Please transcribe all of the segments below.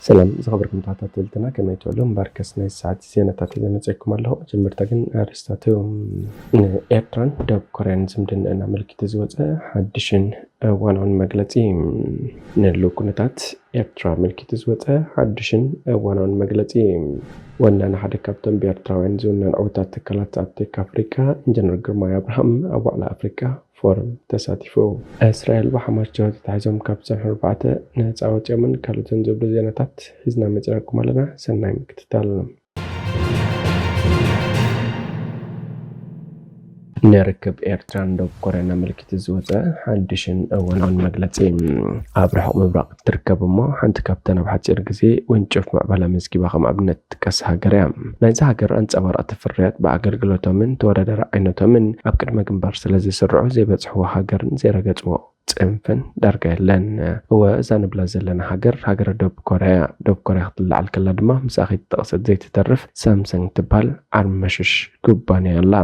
ሰላም ዝኸበርኩም ተኸታተልትና፣ ከመይ ትውዕሉ? እምበርከስ ናይ ሰዓት ዜናታት ሒዘ መጺኤኩም ኣለኹ። መጀመርታ ግን ኣርእስታቱ። ንኤርትራን ደቡብ ኮርያን ዝምድናኣን ኣመልኪቱ ዝወጸ ሓድሽን እዋናውን መግለጺ። ንህሉው ኩነታት ኤርትራ ኣመልኪቱ ዝወጸ ሓድሽን እዋናውን መግለጺ። ወናኒ ሓደ ካብቶም ብኤርትራውያን ዝውነን ዕዉታት ትካላት ኣብ ቴክ ኣፍሪቃ ኢንጂነር ግርማይ ኣብርሃም ኣብ ዋዕላ ኣፍሪቃ ፎረም ተሳቲፉ። እስራኤል ብሓማስ ጀሆ ተታሒዞም ካብ ዝጸንሑ ኣርባዕተ ነጻ ወጺኦምን ካልኦትን ዝብሉ ዜናታት ሒዝና መጺናኩም ኣለና። ሰናይ ምክትታል። ንርክብ ኤርትራን ደቡብ ኮርያን ኣመልኪቱ ዝወጸ ሓድሽን እዋናውን መግለጺ። ኣብ ርሑቕ ምብራቕ እትርከብ እሞ ሓንቲ ካብተን ኣብ ሓጺር ግዜ ውንጭፍ ምዕባለ ኣመዝጊባ ከም ኣብነት ትጥቀስ ሃገር እያ። ናይዛ ሃገር ኣንጸባራቕቲ ፍርያት ብኣገልግሎቶምን ተወዳዳሪ ዓይነቶምን ኣብ ቅድመ ግንባር ስለ ዝስርዑ ዘይበጽሕዎ ሃገርን ዘይረገጽዎ ጽንፍን ዳርጋ የለን። እወ፣ እዛ ንብላ ዘለና ሃገር፣ ሃገረ ደቡብ ኮርያ እያ። ደቡብ ኮርያ ክትለዓል ከላ ድማ ምስኣ ከይተጠቕሰት ዘይትተርፍ ሳምሰንግ ትበሃል ዓርመሽሽ ኩባንያ ኣላ።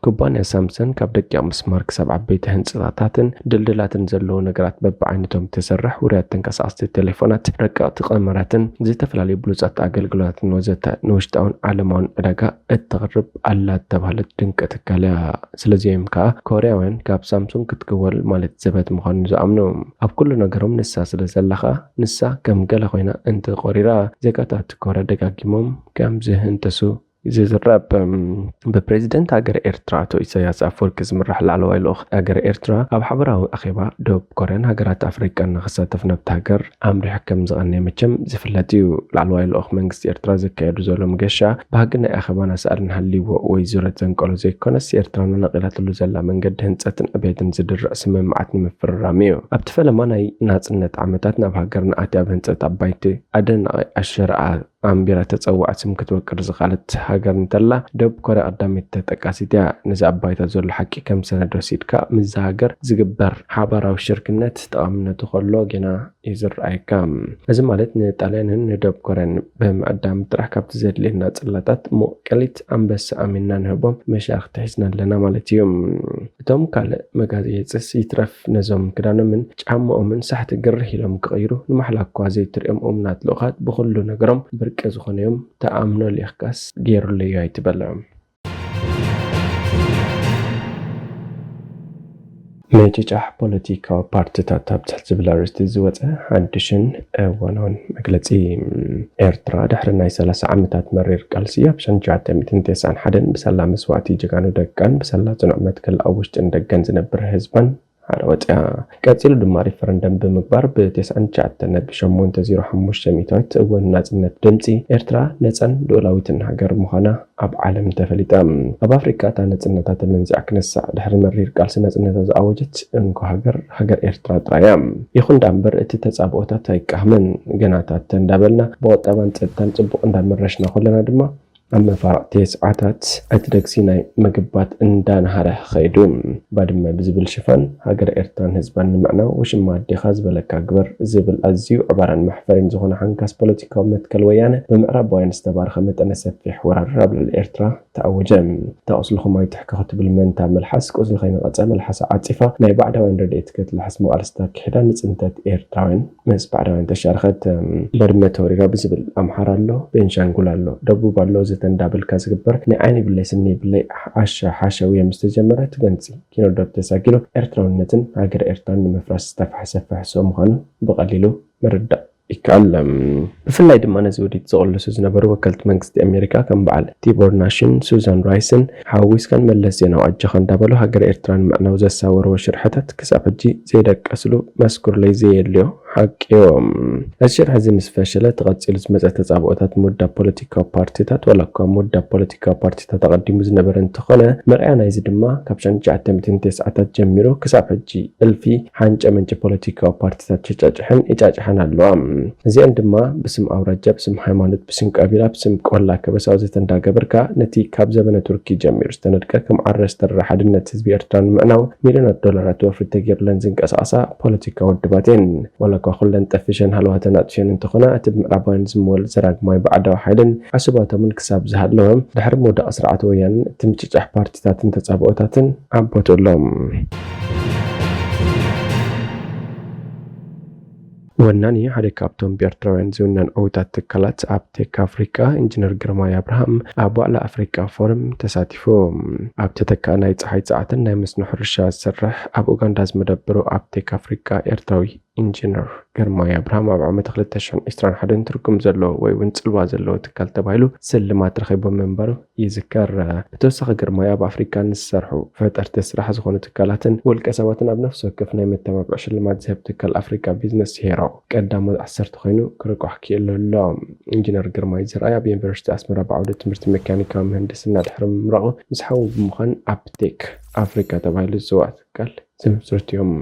ኩባንያ ሳምሰንግ ካብ ደቂቕ ምስማር ክሳብ ዓበይቲ ህንጻታትን ድልድላትን ዘለዉ ነገራት በብዓይነቶም ትሰርሕ ውሩያት ተንቀሳቐስቲ ቴሌፎናት፣ ረቀቕቲ ቀመራትን ዝተፈላለዩ ብሉጻት ኣገልግሎታትን ወዘተ ንውሽጣውን ዓለማውን ዕዳጋ እተቕርብ ኣላ እተባህለት ድንቂ ትካል እያ። ስለዚኦም ከኣ ኮርያውያን ካብ ሳምሱንግ ክትክወል ማለት ዘበት ምዃኑ ዝኣምኑ። ኣብ ኩሉ ነገሮም ንሳ ስለ ዘላ ከኣ ንሳ ከም ገለ ኮይና እንተቖሪራ ዜጋታት ኮርያ ደጋጊሞም ከም ዝህንጠሱ ዝዝረብ። ብፕሬዚደንት ሃገር ኤርትራ ኣቶ ኢሳያስ ኣፈወርቂ ዝምራሕ ላዕለዋይ ልኡኽ ሃገር ኤርትራ ኣብ ሓበራዊ ኣኼባ ደቡብ ኮርያን ሃገራት ኣፍሪቃን ንኽሳተፍ ናብቲ ሃገር ኣምሪሑ ከም ዝቐነየ መቸም ዝፍለጥ እዩ። ላዕለዋይ ልኡኽ መንግስቲ ኤርትራ ዘካየዱ ዘሎ መገሻ ባህጊ ናይ ኣኼባን ኣሳእልን ሃልይዎ ወይ ዙረት ዘንቀሎ ዘይኮነስ፣ ኤርትራ ነናቒላትሉ ዘላ መንገዲ ህንጸትን ዕቤትን ዝድርዕ ስምምዓት ንምፍርራም እዩ። ኣብቲ ፈለማ ናይ ናጽነት ዓመታት ናብ ሃገርና ኣትያ ኣብ ህንጸት ኣባይቲ ኣደናቒ ኣሸረኣ ኣንቢራ ተጸዋዕቲ ስም ክትወቅር ዝኸኣለት ሃገር እንተላ፣ ደቡብ ኮርያ ቀዳመይቲ ተጠቃሲት እያ። ነዚ ኣብ ባይታ ዘሎ ሓቂ ከም ሰነድ ወሲድካ፣ ምስዛ ሃገር ዝግበር ሓባራዊ ሽርክነት ጠቓምነቱ ከሎ ጌና እዩ ዝረኣየካ። እዚ ማለት ንጣልያንን ንደቡብ ኮርያን ብምዕዳም ጥራሕ ካብቲ ዘድልየና ጽላታት ሙቕ ቀሊት ኣንበሳ ኣሚንና ንህቦም መሻርኽቲ ሒዝና ኣለና ማለት እዩ። እቶም ካልእ መጋየጽስ ይትረፍ ነዞም ክዳኖምን ጫማኦምን ሳሕቲ ግርህ ኢሎም ክቕይሩ ንማሕላ እኳ ዘይትርእዮም እሙናት ልኡኻት ብኹሉ ነገሮም ብርቂ ዝኾነዮም ተኣምኖ ሊኢኽካስ ገይሩለዮ ኣይትበል። ምጭጫሕ ፖለቲካዊ ፓርቲታት ኣብ ትሕቲ ዝብል ኣርእስቲ ዝወጸ ሓድሽን እዋናውን መግለጺ። ኤርትራ ድሕሪ ናይ ሰላሳ ዓመታት መሪር ቃልሲ ኣብ ሸንሸዓተ ሚእትን ተስዓን ሓደን ብሳላ መስዋእቲ ጀጋኑ ደቃን ብሳላ ጽኑዕ መትከል ኣብ ውሽጥን ደገን ዝነብር ህዝባን ሓደ ወጽያ። ቀጺሉ ድማ ሪፈረንደም ብምግባር ብ ተስዓን ትሽዓተን ነጥቢ ሸሞንተ ዜሮ ሓሙሽተ ሚእታዊት እውን ናጽነት ድምጺ ኤርትራ ነጻን ልኡላዊትን ሃገር ምዃና ኣብ ዓለም ተፈሊጣ። ኣብ ኣፍሪቃ እታ ነጽነታ ተመንዚዓ ክነሳዕ ድሕሪ መሪር ቃልሲ ናጽነታ ዝኣወጀት እንኮ ሃገር፣ ሃገር ኤርትራ ጥራይ እያ። ይኹን ደኣ እምበር እቲ ተጻብኦታት ኣይቃህመን። ገናታት እንዳበልና ብቁጠባን ጸጥታን ጽቡቕ እንዳመረሽና ከለና ድማ ኣብ መፋርቕ ተስዓታት እቲ ደግሲ ናይ ምግባት እንዳነሃረ ኸይዱ። ባድመ ብዝብል ሽፋን ሃገር ኤርትራን ህዝባን ንምዕናው ውሽማ ኣዴኻ ዝበለካ ግበር ዝብል ኣዝዩ ዕባራን መሕፈሪን ዝኾነ ሓንካስ ፖለቲካዊ መትከል ወያነ ብምዕራባውያን ዝተባረኸ መጠነ ሰፊሕ ወራር ኣብ ልዕሊ ኤርትራ ተኣወጀ። እታ ቁስልኹም ኣይትሕከኹ ትብል መንታ መልሓስ ቁስሊ ከይነቐጸ መልሓሳ ዓጺፋ ናይ ባዕዳውያን ረድኤት ክትልሕስ መቓልስታ ክሒዳ ንጽንተት ኤርትራውያን ምስ ባዕዳውያን ተሻርኸት። ባድመ ተወሪራ ብዝብል ኣምሓራ ኣሎ፣ ቤንሻንጉል ኣሎ፣ ደቡብ ኣሎ ወዘተ እንዳበልካ ዝግበር ናይ ዓይኒ ብለይ ስኒ ብለይ ዓሻ ሓሸውየ ምስ ተጀመረ እቲ ጎንጺ ኪኖዶብ ተሳጊሩ ኤርትራውነትን ሃገረ ኤርትራን ንምፍራስ ዝተፋሕሰ ፍሕሶ ምዃኑ ብቐሊሉ ምርዳእ ይከኣል። ብፍላይ ድማ ነዚ ውዲት ዝቕልሱ ዝነበሩ ወከልቲ መንግስቲ ኣሜሪካ ከም በዓል ቲቦር ናሽን ሱዛን ራይስን ሓዊስካን መለስ ዜናዊ ኣጆኻ እንዳበሉ ሃገረ ኤርትራ ንምዕናው ዘሳወርዎ ሽርሕታት ክሳብ ሕጂ ዘይደቀስሉ መስክሩለይ ዘየድልዮ ሓቂ እዩ። እዚ ሽርሒ እዚ ምስ ፈሸለ፣ እቲ ቀጺሉ ዝመጸ ተጻብኦታት ምውዳብ ፖለቲካዊ ፓርቲታት፣ ዋላ እኳ ምውዳብ ፖለቲካዊ ፓርቲታት ኣቐዲሙ ዝነበረ እንተኾነ፣ መርኣያ ናይዚ ድማ ካብ ሸንሸዓተ ሚእትን ተስዓታት ጀሚሩ ክሳብ ሕጂ እልፊ ሓንጨ መንጨ ፖለቲካዊ ፓርቲታት ተጫጭሐን ይጫጭሓን ኣለዋ። እዚኣን ድማ ብስም ኣውራጃ፣ ብስም ሃይማኖት፣ ብስም ቀቢላ፣ ብስም ቆላ ከበሳ ወዘተ እንዳገበርካ ነቲ ካብ ዘበነ ቱርኪ ጀሚሩ ዝተነድቀ ከም ዓረ ዝተረረ ሓድነት ህዝቢ ኤርትራ ንምዕናው ሚልዮናት ዶላራት ወፍሪ ተገይሩለን ዝንቀሳቐሳ ፖለቲካዊ ውድባት እየን። ዋላ እኳ ኩለን ጠፊሸን ሃለዋተን ኣጥፍዮን እንተኾና፣ እቲ ብምዕራባውያን ዝምወል ዘራግ ማይ ባዕዳዊ ሓይልን ዕሱባቶምን ክሳብ ዝሃለወ፣ ድሕሪ ምውዳቕ ስርዓት ወያነን እቲ ምጭጫሕ ፓርቲታትን ተጻብኦታትን ኣብ ቦትኡ ኣሎ። ወናኒ ሓደ ካብቶም ብኤርትራውያን ዝውነን ዕዉታት ትካላት ኣብቴክ ኣፍሪቃ ኢንጂነር ግርማይ ኣብርሃም ኣብ ዋዕላ ኣፍሪቃ ፎረም ተሳቲፉ። ኣብ ተተካእ ናይ ጸሓይ ጸዓትን ናይ መስኖ ሕርሻ ዝሰርሕ ኣብ ኡጋንዳ ዝመደበሩ ኣብቴክ ኣፍሪቃ ኤርትራዊ ኢንጂነር ግርማይ ኣብርሃም ኣብ ዓመት ክልተ ሽሕን ዕስራን ሓደን ትርጉም ዘለዎ ወይ እውን ጽልዋ ዘለዎ ትካል ተባሂሉ ስልማት ረኺቡ ምንባሩ ይዝከር። ብተወሳኺ ግርማይ ኣብ ኣፍሪካ ንዝሰርሑ ፈጠርቲ ስራሕ ዝኾኑ ትካላትን ውልቀ ሰባትን ኣብ ነፍሲ ወከፍ ናይ መተባብዒ ሽልማት ዝህብ ትካል ኣፍሪካ ቢዝነስ ሄሮ ቀዳሞት ዓሰርተ ኮይኑ ክርቋሕ ክኢሉ ኣሎ። ኢንጂነር ግርማይ ዘርኣይ ኣብ ዩኒቨርሲቲ ኣስመራ ብዓውደ ትምህርቲ ሜካኒካዊ ምህንድስና ድሕሪ ምምራቑ ምስ ሓዉ ብምዃን ኣብ ቴክ ኣፍሪካ ተባሂሉ ዝፅዋዕ ትካል ዝምስርቱ እዮም።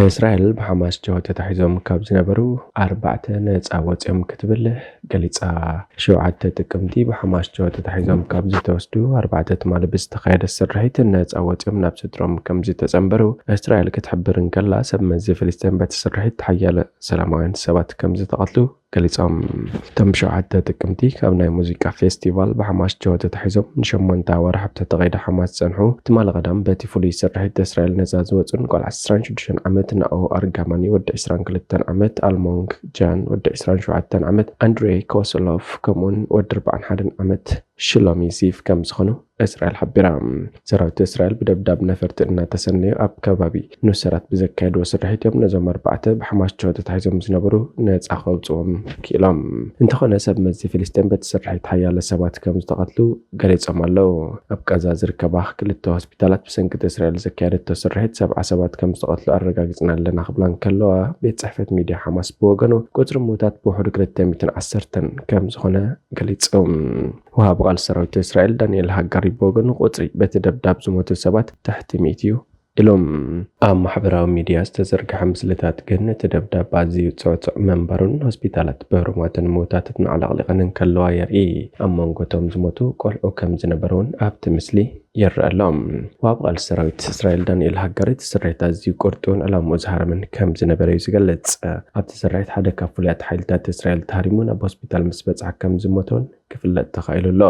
እስራኤል ብሓማስ ጀሆ ተታሒዞም ካብ ዝነበሩ ኣርባዕተ ነጻ ወጺኦም ክትብል ገሊጻ። ሸውዓተ ጥቅምቲ ብሓማስ ጀሆ ተታሒዞም ካብ ዝተወስዱ ኣርባዕተ ትማሊ ብዝተኻየደ ስርሒት ነጻ ወጺኦም ናብ ስድሮም ከም ዝተጸንበሩ እስራኤል ክትሕብር እንከላ፣ ሰብ መዚ ፍልስጤን በቲ ስርሒት ሓያለ ሰላማውያን ሰባት ከም ዝተቐትሉ ገሊጾም። እቶም ሸውዓተ ጥቅምቲ ካብ ናይ ሙዚቃ ፌስቲቫል ብሓማስ ጀሆ ተታሒዞም ንሸሞንተ ኣዋርሕ ኣብ ተተቐይደ ሓማስ ዝጸንሑ ትማሊ ቀዳም በቲ ፍሉይ ስርሒት እስራኤል ነጻ ዝወጹን ቆልዓ ዕስራን ሽዱሽተን ዓመት ናኦ ኣርጋማኒ ወዲ ዕስራን ክልተን ዓመት ኣልሞንግ ጃን ወዲ ዕስራን ሸውዓተን ዓመት ኣንድሬ ኮሶሎቭ ከምኡውን ወዲ ኣርባዓን ሓደን ዓመት ሽሎሚ ዚፍ ከም ዝኾኑ እስራኤል ሓቢራ። ሰራዊት እስራኤል ብደብዳብ ነፈርቲ እናተሰነዩ ኣብ ከባቢ ኑሰራት ብዘካየድዎ ስርሒት እዮም ነዞም ኣርባዕተ ብሓማስ ጀሆ ተታሒዞም ዝነበሩ ነጻ ከውጽዎም ክኢሎም። እንተኾነ ሰብ መዚ ፍልስጤን በቲ ስርሒት ሓያለ ሰባት ከም ዝተቐትሉ ገሊጾም ኣለዉ። ኣብ ቃዛ ዝርከባ ክልተ ሆስፒታላት ብሰንኪ እቲ እስራኤል ዘካየደቶ ስርሒት ሰብዓ ሰባት ከም ዝተቐትሉ ኣረጋጊጽና ኣለና ክብላ እንከለዋ፣ ቤት ጽሕፈት ሚድያ ሓማስ ብወገኑ ቁጽሪ ምዉታት ብውሕዱ ክልተ ሚእትን ዓሰርተን ከም ዝኾነ ገሊጹ። ወሃቢ ቃል ሰራዊት እስራኤል ዳንኤል ሃጋሪ ብወገኑ ቁጽሪ በቲ ደብዳብ ዝሞቱ ሰባት ትሕቲ ሚእቲ እዩ ኢሎም። ኣብ ማሕበራዊ ሚድያ ዝተዘርግሐ ምስልታት ግን እቲ ደብዳብ ኣዝዩ ጽዕጹዕ ምንባሩን ሆስፒታላት ብህሩማትን ምዉታትን ኣዕለቕሊቐን እንከለዋ የርኢ። ኣብ መንጎ እቶም ዝሞቱ ቆልዑ ከም ዝነበሩ እውን ኣብቲ ምስሊ ይረአ ኣሎ። ወሃቢ ቃል ሰራዊት እስራኤል ዳንኤል ሃጋሪ እቲ ስርሒት ኣዝዩ ቁርጡን ዕላምኡ ዝሃረመን ከም ዝነበረ እዩ ዝገልጽ። ኣብቲ ስርሒት ሓደ ካብ ፍሉያት ሓይልታት እስራኤል ተሃሪሙ ናብ ሆስፒታል ምስ በጽሐ ከም ዝሞተ እውን ክፍለጥ ተኻኢሉ ኣሎ።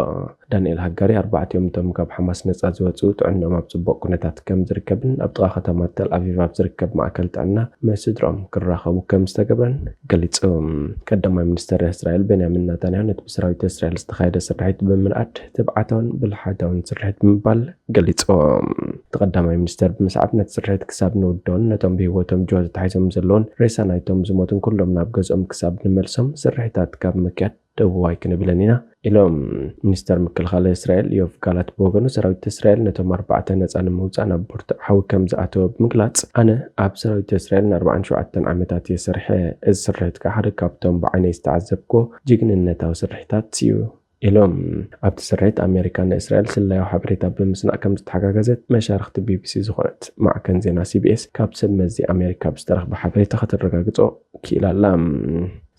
ዳንኤል ሃጋሪ ኣርባዕቲኦም እቶም ካብ ሓማስ ነጻ ዝወጹ ጥዕንኦም ኣብ ጽቡቕ ኩነታት ከም ዝርከብን ኣብ ጥቓ ከተማ ተል ኣቪቭ ኣብ ዝርከብ ማእከል ጥዕና ምስ ስድሮም ክራኸቡ ከም ዝተገብረን ገሊጹ። ቀዳማይ ሚኒስተር እስራኤል ቤንያሚን ናታንያሁ ነቲ ብሰራዊት እስራኤል ዝተኻየደ ስርሒት ብምንኣድ ትብዓታውን ብልሓታውን ስርሒት ብምባል ገሊጹ። እቲ ቀዳማይ ሚኒስተር ብምስዓብ ነቲ ስርሒት ክሳብ ንውድኦን ነቶም ብህይወቶም ጀሆ ተታሒዞም ዘለውን ሬሳ ናይቶም ዝሞቱን ኩሎም ናብ ገዝኦም ክሳብ ንመልሶም ስርሒታት ካብ ምክያድ ደው ኣይክንብልን ኢና ኢሎም። ሚኒስተር ምክልኻል እስራኤል ዮቭ ጋላት ብወገኑ ሰራዊት እስራኤል ነቶም ኣርባዕተ ነጻ ንምውጻእ ናብ ብርቱዕ ሓዊ ከም ዝኣተወ ብምግላጽ፣ ኣነ ኣብ ሰራዊት እስራኤል ንኣርባዓን ሸውዓተን ዓመታት እየ ሰሪሐ። እዚ ስርሒት ከኣ ሓደ ካብቶም ብዓይነይ ዝተዓዘብኩዎ ጅግንነታዊ ስርሒታት እዩ ኢሎም። ኣብቲ ስርሒት ኣሜሪካ ንእስራኤል ስለያዊ ሓበሬታ ብምስናቕ ከም ዝተሓጋገዘት መሻርኽቲ ቢቢሲ ዝኾነት ማዕከን ዜና ሲቢኤስ ካብ ሰብ መዚ ኣሜሪካ ብዝተረኽበ ሓበሬታ ከተረጋግጾ ክኢላ ኣላ።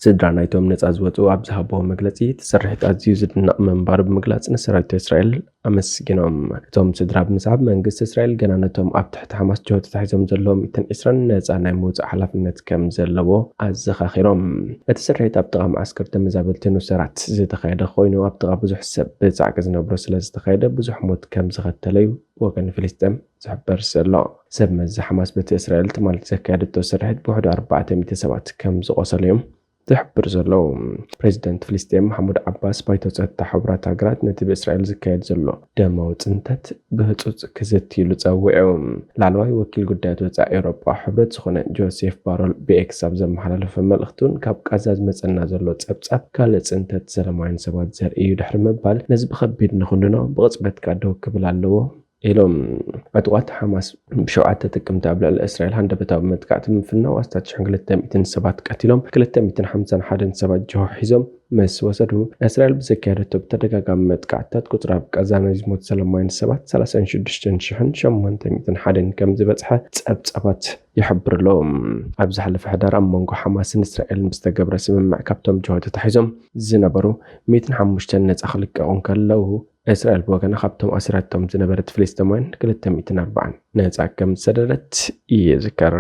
ስድራ ናይቶም ነጻ ዝወጹ ኣብ ዝሃብዎ መግለጺ፣ እቲ ስርሒት ኣዝዩ ዝድነቕ ምንባሩ ብምግላጽ ንሰራዊት እስራኤል ኣመስጊኖም። እቶም ስድራ ብምስዓብ መንግስቲ እስራኤል ገና ነቶም ኣብ ትሕቲ ሓማስ ጀሆ ተታሒዞም ዘለዉ ሚእትን ዕስራን ነጻ ናይ ምውጻእ ሓላፍነት ከም ዘለዎ ኣዘኻኺሮም። እቲ ስርሒት ኣብ ጥቓ መዓስከር ተመዛበልቲ ኑሰራት ዝተኻየደ ኮይኑ፣ ኣብ ጥቓ ብዙሕ ሰብ ብጻዕቂ ዝነብሩ ስለ ዝተኻየደ ብዙሕ ሞት ከም ዘኸተለ እዩ ወገን ፍልስጤም ዝሕበር ዘሎ። ሰብ መዚ ሓማስ በቲ እስራኤል ትማሊ ዘካየደቶ ስርሒት ብውሕዱ ኣርባዕተ ሚእቲ ሰባት ከም ዝቖሰሉ እዮም ዝሕብሩ ዘለዉ። ፕሬዚደንት ፍልስጤም ማሕሙድ ዓባስ ባይቶ ጸጥታ ሕቡራት ሃገራት ነቲ ብእስራኤል ዝካየድ ዘሎ ደማዊ ጽንተት ብህጹጽ ክዝቲ ኢሉ ጸዊዑ። ላዕለዋይ ወኪል ጉዳያት ወጻኢ ኤውሮጳ ሕብረት ዝኾነ ጆሴፍ ባሮል ብኤክስ ኣብ ዘመሓላለፎ መልእኽቲ እውን ካብ ቃዛ ዝመጸና ዘሎ ጸብጻብ ካልእ ጽንተት ሰላማውያን ሰባት ዘርኢ እዩ ድሕሪ ምባል ነዚ ብኸቢድ ንኹንኖ ብቕጽበት ከኣ ደው ክብል ኣለዎ ኢሎም። ዕጡቓት ሓማስ ብሸውዓተ ጥቅምቲ ኣብ ልዕሊ እስራኤል ሃንደበታዊ መጥቃዕቲ ብምፍናው ኣስታት ሽሕን ክልተ ሚእትን ሰባት ቀቲሎም፣ ክልተ ሚእትን ሓምሳን ሓደን ሰባት ጅሆ ሒዞም ምስ ወሰዱ፣ እስራኤል ብዘካየደቶ ብተደጋጋሚ መጥቃዕትታት ቁጽሪ ኣብ ቃዛ ናይ ዝሞቱ ሰላማውያን ሰባት ሰላሳን ሽዱሽተን ሽሕን ሸሞንተ ሚእትን ሓደን ከም ዝበጽሐ ጸብጻባት ይሕብር ኣሎ። ኣብ ዝሓለፈ ሕዳር ኣብ መንጎ ሓማስን እስራኤልን ብዝተገብረ ስምምዕ ካብቶም ጅሆ ተታሒዞም ዝነበሩ ሚእትን ሓሙሽተን ነጻ ክልቀቑ እንከለዉ፣ እስራኤል ብወገና ካብቶም ኣሲራቶም ዝነበረት ፍልስጤማውያን ክልተ ሚእትን ኣርባዓን ነጻ ከም ዝሰደደት ይዝከር።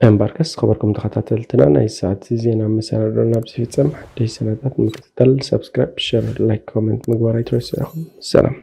እምበርከስ፣ ዝኸበርኩም ተኸታተልትና፣ ናይ ሰዓት ዜና መሰናዶ ናብ ዝፍጸም ሓደሽ ሰነዳት ምክትታል፣ ሰብስክራይብ፣ ሸር፣ ላይክ፣ ኮመንት ምግባር ኣይትረስዑ ኢኹም። ሰላም።